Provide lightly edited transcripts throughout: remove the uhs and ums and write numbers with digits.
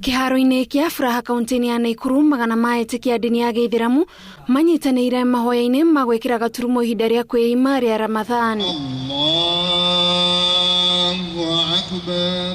Kĩharo-inĩ kĩa Furaha kaunti-inĩ ya Naikuru, magana ma etĩkia a ndini ya gĩithĩramu manyitanĩire mahoya-inĩ ma gwĩkĩra gaturumo ihinda rĩa kwĩima rĩa Ramadhan.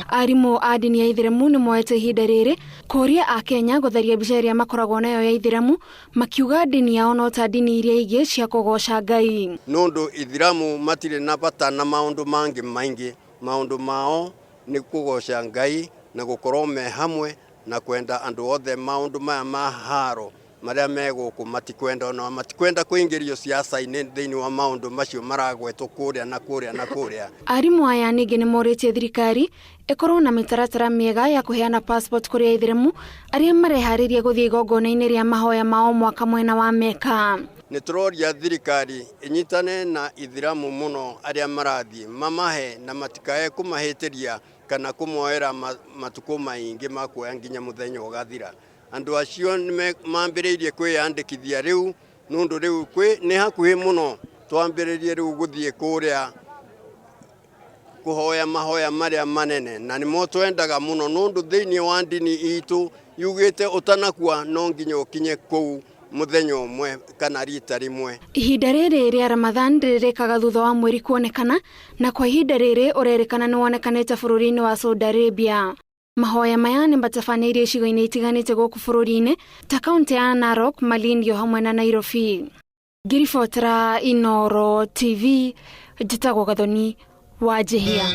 Arimũ a ndini ya ithĩramu nĩ moete ihinda rĩrĩ kũria Akenya gũtharia mbica ĩrĩa makoragwo nayo ya ithĩramu, makiuga ndini yao no ta ndini iria ingĩ cia kũgoca Ngai. Nũndũ ithiramu matirĩ na bata na maũndũ mangĩ maingĩ, maũndũ mao nĩ kũgoca Ngai na gũkorwo me hamwe na kwenda andũ othe. Maũndũ maya ma haro marĩa me gũkũ matikwenda, ona matikwenda kũingĩrio siasa-inĩ thĩinĩ wa maũndũ macio maragwetwo kũrĩa na kũrĩa na kũrĩa. Arimũ aya ningĩ nĩ morĩtie thirikari ĩkorwo na mĩtaratara mĩega ya kũheana passport kũrĩ aithĩramu arĩa mareharĩria gũthiĩ igongona-inĩ rĩa mahoya ma o mwaka mwena wa Mecca. Nĩ tũroria thirikari ĩnyitane na ithiramu mũno arĩa marathiĩ mamahe na matikae kũmahĩtĩria kana kũmoera matukũ maingĩ ma kuoya nginya mũthenya ũgathira. Andũ acio nĩ mambĩrĩirie kwĩyandĩkithia rĩu, nũndũ rĩu kwĩ nĩ hakuhĩ mũno twambĩrĩrie rĩu gũthiĩ kũrĩa kũhoya mahoya marĩa manene, na nĩmo twendaga mũno, nũndũ thĩinĩ wa ndini itũ yugĩte ũtanakua no nginya ũkinye kũu mũthenya ũmwe kana rita rĩmwe. Ihinda rĩrĩ rĩa Ramadhan rĩrĩkaga thutha wa mweri kuonekana, na kwa ihinda rĩrĩ ũrerĩkana nĩ wonekanĩte bũrũri-inĩ wa Saudi Arabia. Mahoya maya nĩ matabanĩirio icigo-inĩ itiganĩte gũkũ bũrũri-inĩ ta kaunti ya Narok, Malindi o hamwe na Nairobi. Ngĩribotera Inooro TV, njĩtagwo Gathoni wa Njihia.